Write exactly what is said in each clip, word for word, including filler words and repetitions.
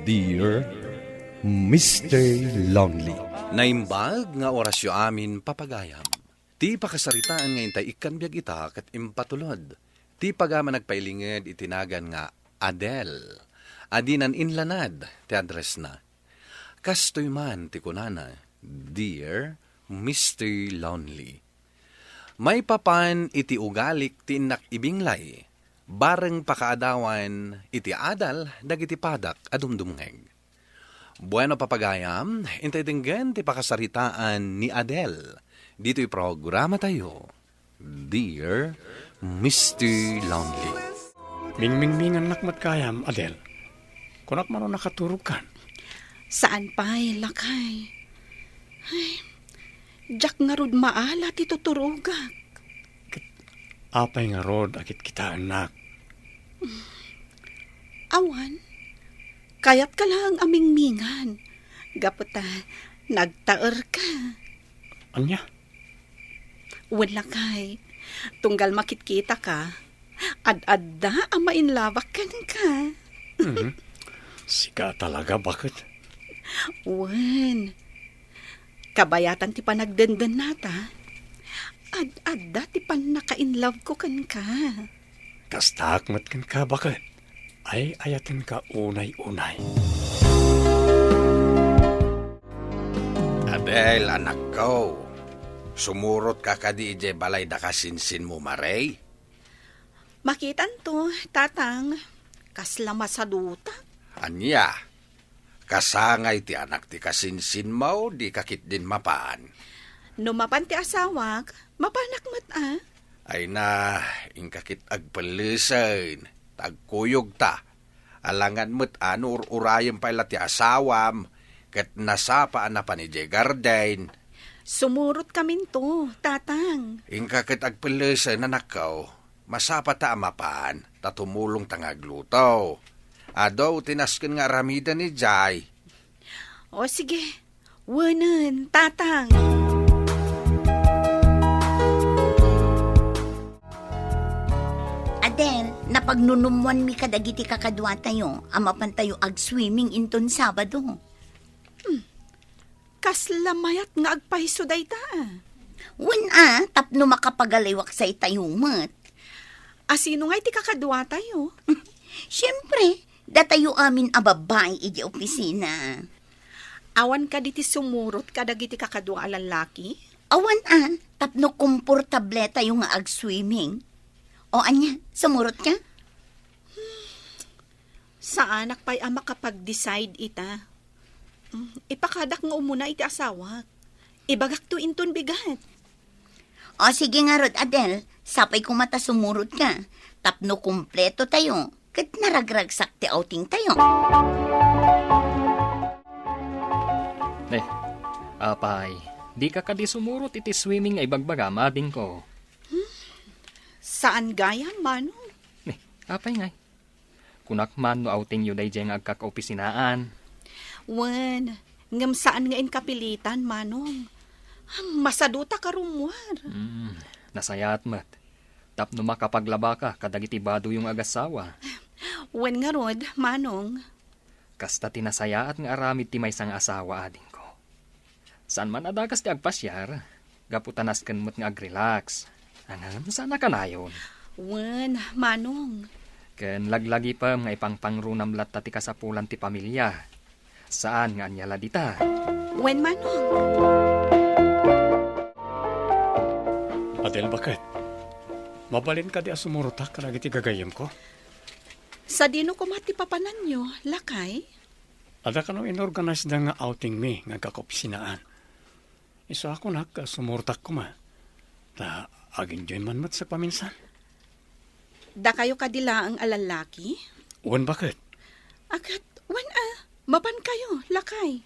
Dear Mister Lonely. Naimbag nga orasyo amin, papagayam. Ti pakasaritaan nga intay ikkan biag ita ket impatulod ti pagayam a nagpailinged iti nagan nga Adele. Adinan inlanad ti addressna. Kastoy man ti kunana, "Dear Mister Lonely, maipapan iti ugalik ti innak ibinglay, bareng pakaadawan iti adal dagiti padak a dumdumngeg." Bueno, papagayam, intay denggen ti pakasaritaan ni Adele ditoy programatayo, Dear Mister Lonely. Mingmingmingannak met gayam, Adele. Kunak mano nakaturogkan? Saan pay, lakay. Ay, diak ngarud maala ti tuturogak. Ket apay ngarud a kitkitaennak? Awan, kayatka laeng a mingmingan. Gapu ta nagtaerka. Ania? Wen, lakay, tunggal makitkitaka, ad-adda a ma-in love-ak kenka. Mhm. Sika talaga, baket? Wen, kabayatan ti panagdendennata, ad-adda ti pannaka-in love-ko kenka. Kastaak met kenka, baket. Ay-ayatenka unay-unay. Adele, anakko, sumurotka kadi idiay balay da kasinsinmo, Mare? Makitanto, Tatang. Kasla masaduta. Ania? Kasangay ti anak ti kasinsinmo, dika ketdin mapan? No mapan ti asawak, mapanak met a. Ay na, inka ket agpellesen, ta agkuyogta. Alangan met a no ur-urayem pay la ti asawam, ket nasapa a napan idiay garden. Sumurotkaminto, Tatang. Inka ket agpellesen, anakko. Masapata a mapan, ta tumulongta nga agluto. Adu ti nasken nga aramiden idiay. O, sige. Wenen, Tatang. Adele, napagnunummoanmi kadagiti kakaduatayo a mapantayo agswimming inton Sabado. Hmm. Kasla mayat nga agpayso dayta a. Wen a, tapno makapagaliwak sa itayo met. A sino ngay ti kakaduatayo? Siempre, datayo amin a babbai iti opisina. Awan kadi ti sumurot kadagiti kakadua a lallaki? Awan a, tapno komportabletayo nga agswimming. O ania, sumurotka? Saanak pay a makapag-decide ita. Mm, ipakadak nga umuna iti asawak. Ibagakto inton bigat. O, sige ngarud, Adele, sapay koma ta sumurotka. Tapno kumpletotayo, ket naragragsak ti outingtayo. Ne, apay, dika kadi sumurot iti swimming nga ibagbagam, adingko? Hmm? Saan gayam, Manong? Ne, apay ngay? Kunak man no outingyo daydiay nga agkakaopisinaan. Wen, ngem saan nga inkapilitan, Manong. Masaduta karummuar. Hmm, nasayaat met. Tapno makapaglabaka kadagiti badoyo nga agassawa. Wen ngarud, Manong. Kasta ti nasayaat nga aramid ti maysa nga asawa, adingko. Saan man a dakas ti agpasiar, gapu ta nasken met nga agrelax. Ngem saan a kanayon. Wen, Manong. Ken laglagipem nga ipangpangrunam latta ti kasapulan ti pamilia. Saan nga ania la dita. Wen, Manong. Adele, baket? Mabalin kadi a sumurotak kadagiti gagayyemko? Sadino koma ti papananyo, lakay? Adda kano inorganisda nga outingmi nga agkakaopisinaan. Isu a kunak, sumurotak koma. Ta ag-enjoy man met sa paminsan. Dakayo kadi laeng a lallaki? Wen, baket? A ket, wen a, mapankayo, lakay.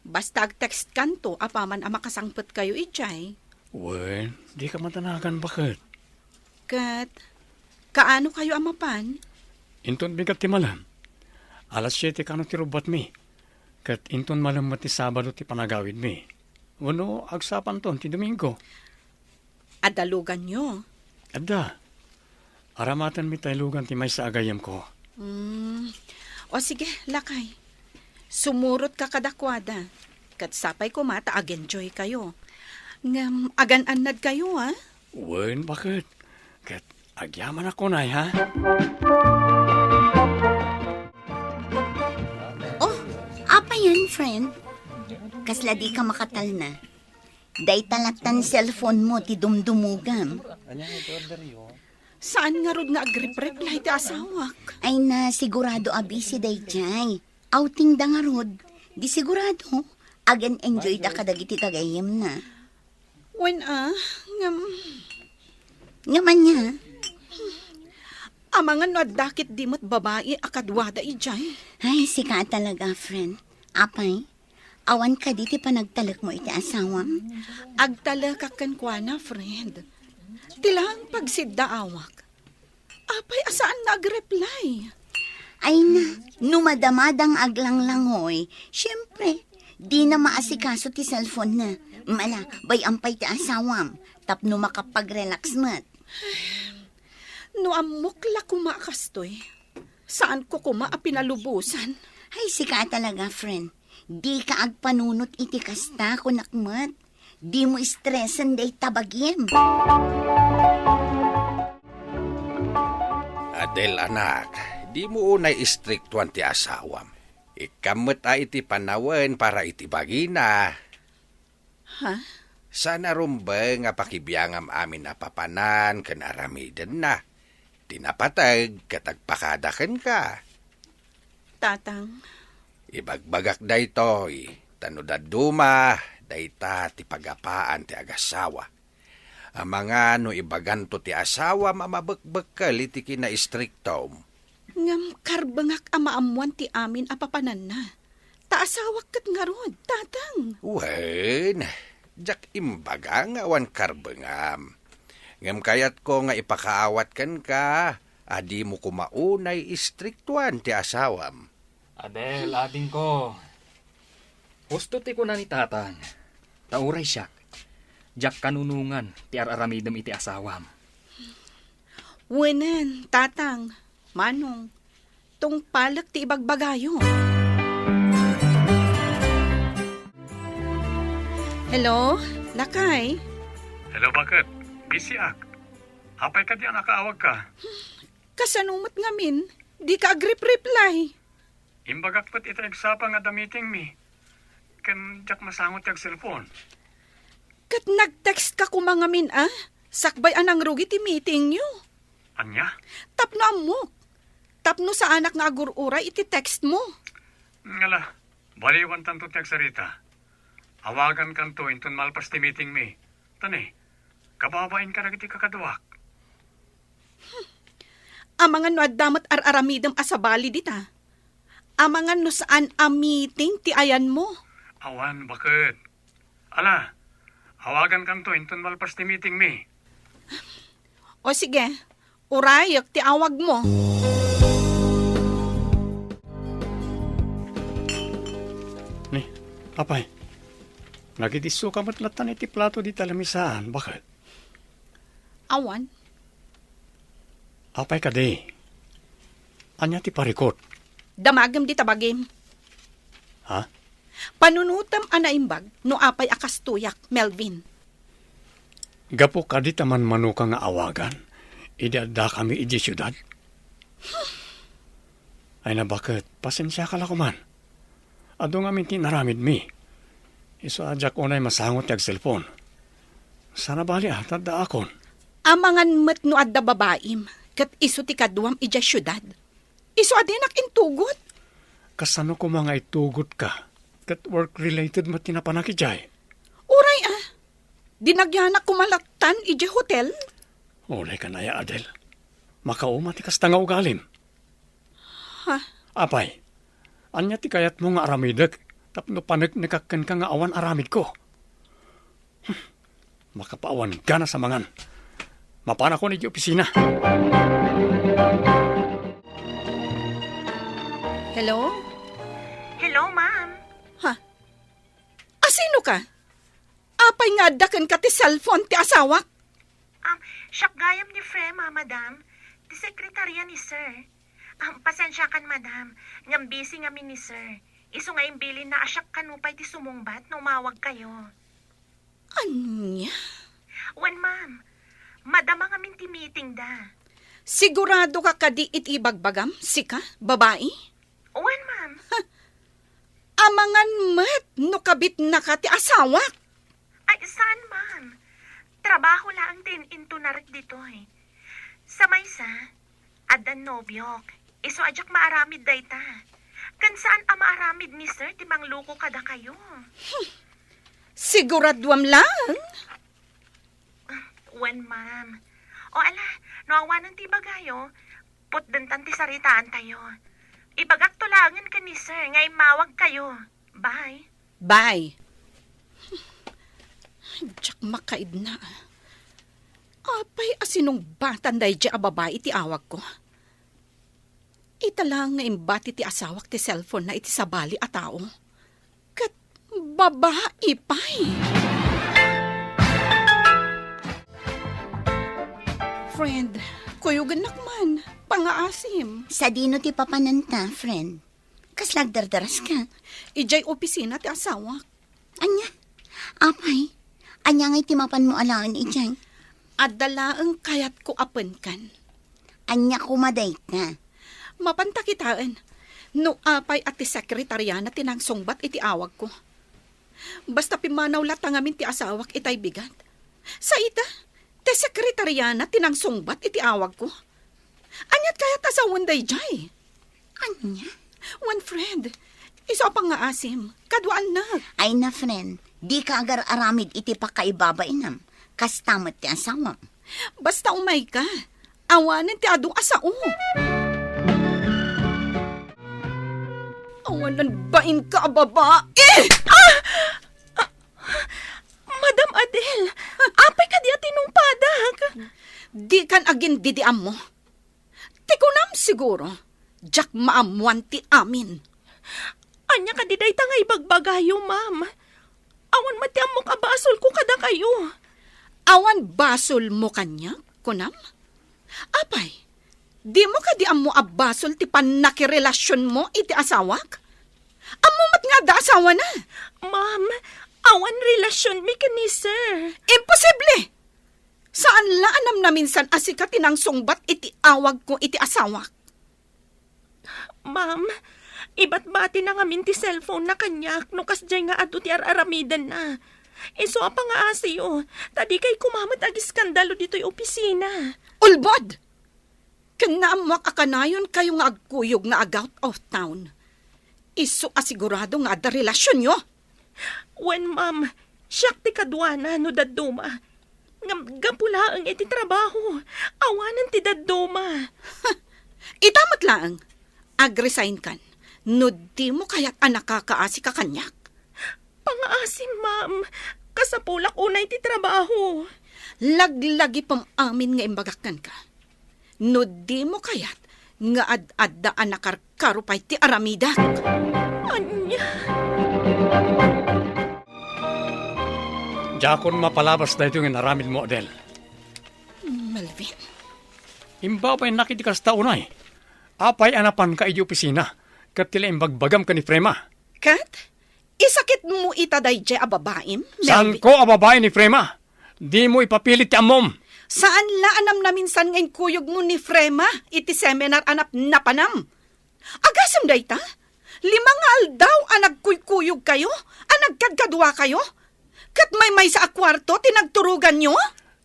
Basta agtextkanto apaman a makasangpetkayo idiay. Wen, dika madanagan, baket? Ket, kaano kayo a mapan? Inton bigat ti malem. Alas siete kano ti rubbatmi. Ket inton malem met ti Sabado ti panagawidmi. Wenno agsapanton ti Domingo. Adda luganyo? Adda. Aramatenmi tay lugan ti maysa a gayyemko. Hmm. O sige, lakay. Sumurotka kadakuada. Ket sapay koma ta agenjoykayo. Ngem agan-annadkayo, a? Wen, baket. Ket agyamanak unay, ha? Oh, apay yan, friend? Kasla dika makatalna? Dayta lattan cellphone mo ti dumdumogam. Saan ngarud nga agrep-reply ti asawak? Ay na, sigurado a busy dayjay. Outing da ngarud. Di sigurado, agan-enjoy da kadagiti gagayyemna. Wen a, ngem Ngem ania? Amangan no adda ket di met babai a kaduada idiay. Ay, sika talaga, friend. Apay, awan kadi ti panagtalekmo iti asawam? Agtalekak kenkuana, friend. Ti laeng pagsiddaawak. Apay a saan nga agreply? Ay na, no madamada nga aglanglangoy, siempre, dina maasikaso ti cellphone na. Mala, bay-am pay ti asawam, tapno makapag-relax met. No ammok la koma a kastoy, saanko koma a pinalubosan. Ay, sika talaga, friend. Dika agpanunot iti kasta, kunak met. Dimo stresen dayta bagim. Adel, anak, dimo unay istriktuan ti asawam. Ikkam met a iti panawen para iti bagina. Ha? Saan a rumbeng a pakibiangam amin a papanan ken aramidenna. Ti napateg ket agpakada kenka. Tatang. Ibagbagak daytoy, ta no dadduma, dayta ti pagapaan ti agasawa. Amangan no ibaganto ti asawam a mabekbekkel iti kinaistriktom. Ngem karbengak a maammoan ti amin a papananna. Ta asawak ket ngarud, Tatang. Wen, diak imbaga nga awan karbengam. Ngem kayatko nga ipakaawat kenka a dimo koma unay istriktuan ti asawam. Adel, adingko. Husto ti kuna ni Tatang. Ta uray siak, diak kanunongan ti ar-aramidem iti asawam. Wenen, Tatang, Manong, tungpalek ti ibagbagayo. Hello, lakay? Hello, baket? Busy ak. Apay kadi a nakaawagka? Kasano met ngamin? Dika agrep-reply. Imbagak met iti agsapa nga adda meetingmi. Ken diak masango ti agselpon. Ket nag-text ka koma ngamin, a? Sakbay a nangrugi ti meetingyo. Ania? Tapno ammok. Tapno saanak nga agur-uray iti text mo. Ngala, baliwantanto ti agsarita. Awagankanto inton malpas ti meetingmi. Ta ne, kababain kadagiti kakaduak. Amangan no adda met ar-aramidem a sabali dita. Amangan no saan a meeting ti ayanmo. Awan, baket. Ala, awagankanto inton malpas ti meetingmi. O sige, urayek ti awagmo. Ni, apay, nagidissoka met lattan iti plato dita lamisaan, baket? Awan. Apay kadi? Ania ti parikut? Damagem dita bagim. Ha? Panunotem a naimbag no apay a kastoyak, Melvin. Gapu kadi ta manmanoka nga awagan idi addakami idiay siudad? Ay na, baket, pasensiaka la koman. Adu ngamin ti inaramidmi. Isu a diak unay masango ti agselpon. Sana bali a, ta addaakon. Amangan met no adda babaim, ket isu ti kaduam idiay siudad. Isu a dinak intugot. Kasano koma nga itugotka? Ket work-related met ti napanak idiay. Uray a, di nagyanak koma lattan idiay hotel? Uray kan aya, Adel. Makauma ti kasta nga ugalim. Ha? Apay, ania ti kayatmo nga aramidek tapno paneknekak kenka nga awan aramidko? Hmm, makapaawan gana sa mangan. Mapanakon iti opisina. Hello? Hello, ma'am. Ha? Asino ka? Apay nga adda kenka ti cellphone ti asawak? Um, siak gayam ni Frema, madam. Ti sekretarya ni sir. Um, pasensiakan, madam. Ngem busy ngamin ni sir. Isu nga imbilinna a siak kano pay ti sumungbat no umawagkayo. Ania? Wen, ma'am. Madama ngamin ti meetingda. Sigurado ka kadi iti ibagbagam, sika, babai? Wen, ma'am. Amangan met no kabitnaka ti asawak. Ay, saan, ma'am. Trabaho laeng ti in-intunarek ditoy. Sa maysa, addan nobiok. Isu a diak maaramid dayta. Ken saan a maaramid ni sir ti mangluko kadakayo. Siguraduam laeng? Wen, ma'am. O ala, no awanen ti ibagayo, putdentan ti saritaantayo. Ibagakto laengen ken ni sir nga immawagkayo. Bye. Bye. Diak makaidna. Apay a sinungbatan daydiay a babai iti awagko? Ita laeng nga imbati ti asawak ti cellphone-na iti sabali a tao. Ket babai pay. Friend, kuyogennak man. Pangaasim. Sadino ti papananta, friend? Kasla agdardaraska? Idiay opisina ti asawak. Ania? Apay, ania ngay ti mapanmo alaen idiay? Adda laeng kayatko a penkan. Ania koma dayta? Mapanta kitaen no apay a ti sekretariana ti nangsungbat iti awagko. Basta pimmanaw latta ngamin ti asawak itay bigat. Sa ita, ti sekretariana ti nangsungbat iti awagko. Aniat kayat a sawen daydiay? Ania? Wen, friend, isu a pangngaasim, kaduaannak. Ay na, friend, dika agar-aramid iti pakaibabainam. Kasta met ti asawam. Basta umayka, awanen ti adu a sao. Awanen bainka a babai! Ah! Ah! Madam Adel, apay kadi a tinungpadak? Dikan agin-didiammo. Ti kunam siguro, diak maammuan ti amin. Ania kadi dayta nga ibagbagayo, ma'am? Awan met ti ammok a basolko kadakayo. Awan basolmo kaniak, kunam? Apay, dimo kadi ammo a basol ti pannakirelasionmo iti asawak? Ammo met nga adda asawana. Ma'am, awan relasionmi ken ni sir. Imposible! Saan la a namnaminsan a sika ti nangsungbat iti awagko iti asawak? Ma'am, ibatbatina ngamin ti cellphone-na kaniak no kasdiay nga adu ti ar-aramidenna. Isu a pangaasiyo, ta dikay koma met agiskandalo ditoy opisina. Ulbod! Ken naammoak a kanayonkayo nga agkuyog nga ag-out of town. Isu a sigurado nga adda relasionyo. Wen, ma'am, siak ti kaduana no dadduma. Ngem gapu laeng iti trabaho, awanen ti dadduma. Ita met laeng, agresign kan no dimo kayat a nakakaasika kaniak. Pangaasim, ma'am. Kasapulak unay ti trabaho. Laglagipem amin nga imbagak kenka. No dimo kayat nga ad-adda a nakarkaro pay ti aramidak. Ania? Diakon mapalabas daytoy nga inaramidmo, Adel. Melvin. Imbabainnak iti kasta unay. Apay a napanka idi opisina, ket ti la imbagbagam ken ni Prema? Ket? Isakitmo ita daydiay a babaim, Melvin? Saanko a babai ni Prema. Dimo ipapili ti ammom. Saan la a namnaminsan nga inkuyogmo ni Prema iti seminar a napnapanam. Agasem dayta? Lima nga aldaw a nagkuykuyogkayo, a nagkadkaduakayo? Ket maymaysa a kuarto ti nagturoganyo?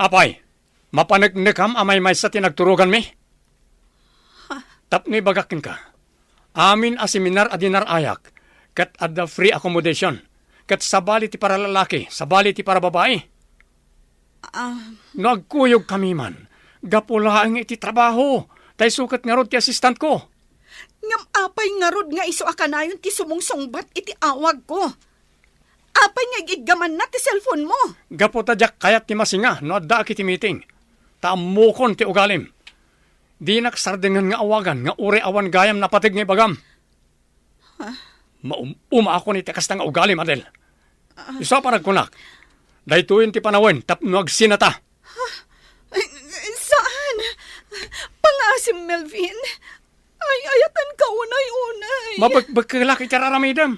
Apay, mapaneknekam a maymaysa ti nagturoganmi? Tapno ibagak kenka, amin a seminar a dinar-ayak, ket adda free accommodation, ket sabali ti paralalaki, sabali ti parababai. Ah. No agkuyogkami man, gapu laeng iti trabaho, ta isu ket ngarud ti assistantko. Ngem apay ngarud nga isu a kanayon ti sumungsungbat iti awagko? Apay nga ig-iggamanna ti cellphone-mo? Gapu ta diak kayat ti masinga no addaak iti meeting, ta ammokon ti ugalim. Dinak sardengen nga awagan nga uray awan gayam napateg nga ibagam. Ha? Maum-umaakon iti kasta nga ugalim, Adel. Ah. Isu a panagkunak, daytoyen ti panawen tapno agsinata. Ha? Ay, saan? Pangaasim, Melvin. Ay-ayatenka unay-unay. Mabekbekelak iti ar-aramidem.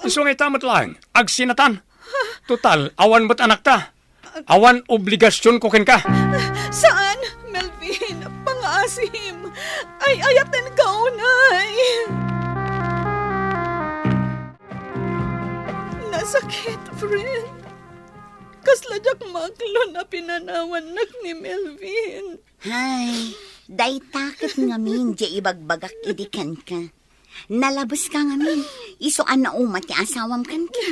Isu nga ita met laeng, agsinatan. Total, awan met anakta. Awan obligasionko kenka. Saan, Melvin, pangaasim. Ay-ayatenka unay. Nasakit, friend. Kasla diak maklon a pinanawannak ni Melvin. Hay, dayta ket ngamin diay ibagbagak idi kenka. Nalabeska ngamin, isu a nauma ti asawam kenka.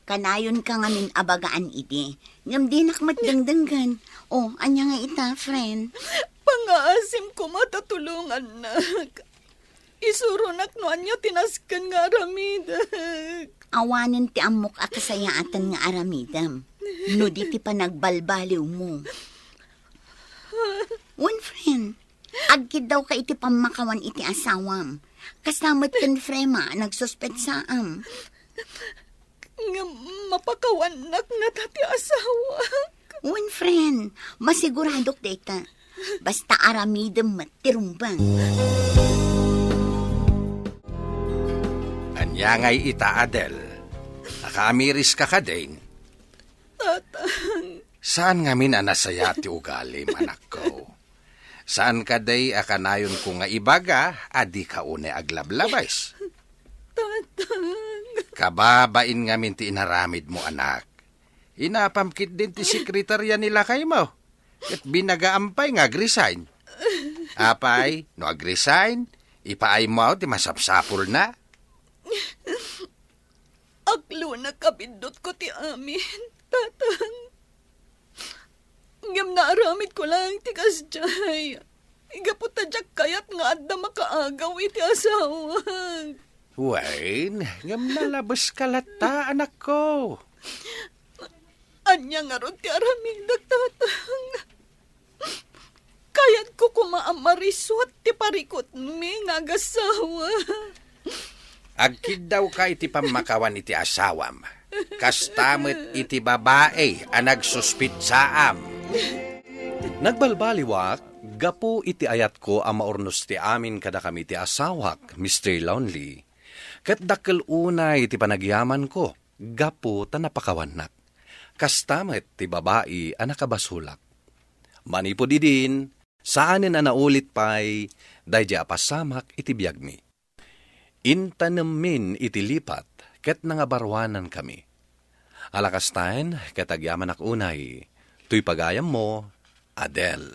Kanayonka ngamin a bagaan idi, ngem dinak met dengdenggen. O, ania nga ita, friend? Pangaasim koma ta tulongannak. Isuronak no ania ti nasken nga aramidek. Awanen ti ammok a kasayaatan nga aramidem, no di ti panagbalbaliwmo. Wen, friend, agkiddawka iti pammakawan iti asawam. Kasta met ken Frema a nagsuspetsaam. Nga mapakawannak ngata ti asawak. Wen, friend, masiguradok dayta. Basta aramidem met ti rumbeng. Ania ngay ita, Adel? Nakaamiriska kadin? Tatang. Saan ngamin a nasaya ti ugalim, anakko? Saan kadi a kanayonko nga ibaga a dika unay aglablabes? Tatang. Kababain ngamin ti inaramidmo, anak. Inapam ketdin ti sekretaria ni lakaymo, ket binagaam pay nga agresign. Apay, no agresign, ipaaymo ti masapsapulna. Aklonak a biddutko ti amin, Tatang. Ngem naaramidko laeng ti kasdiay. Gapu ta diak kayat nga adda makaagaw iti asawak. Wen, ngem nalabeska latta, anakko. Ania ngarud ti aramidek, Tatang? Kayatko koma a marisut ti parikutmi nga agasawa. Agkiddawka iti pammakawan iti asawam, kasta met iti babai a nagsuspetsaam. Nagbalbaliwak gapu iti ayatko a maurnos ti amin kadakami ti asawak, Mister Lonely. Ket dakkel unay ti panagyamanko gapu ta napakawannak. Kasta met ti babai a nakabasolak. Manipud idin, saanen a naulit pay daydiay a pasamak iti biagmi. Intanemmin iti lipat ket nangabaruanankami. Ala kastaen, ket agyamanak unay, toy pagayammo, Adel.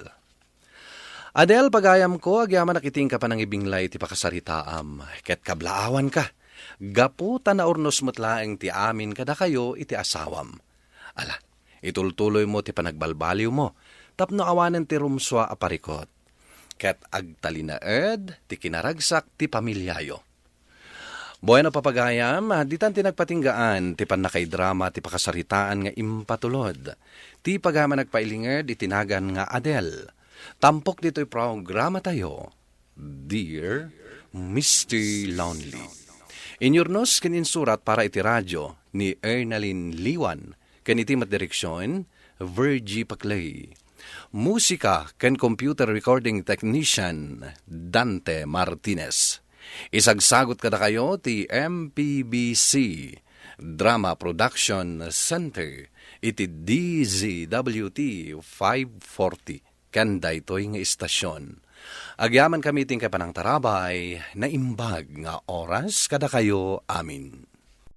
Adel, pagayamko, agyamanak iti inka panangibinglay iti pakasaritaam, ket kablaawanka, gapu ta naurnos met laeng ti amin kadakayo iti asawam. Ala, itultuloymo ti panagbalbaliwmo, tapno awanen ti rumsua a parikut. Ket agtalinaed ti kinaragsak ti pamiliayo. Bueno, papagayam, ditan ti nagpatinggaan ti pannakaidrama ti pakasaritaan nga impatulod ti pagayam a nagpailinged iti nagan nga Adel. Tampok ditoy programatayo, Dear Mister Lonely. Inyurnos ken insurat para iti radio ni Ernalyn Liwan, ken iti met direksion, Virgie Paclay. Musika ken computer recording technician, Dante Martinez. Isagsagut kadakayo ti M P B C Drama Production Center iti D Z W T five forty ken daytoy nga istasion. Agyamankami iti panangtarabay, naimbag nga oras kadakayo amin.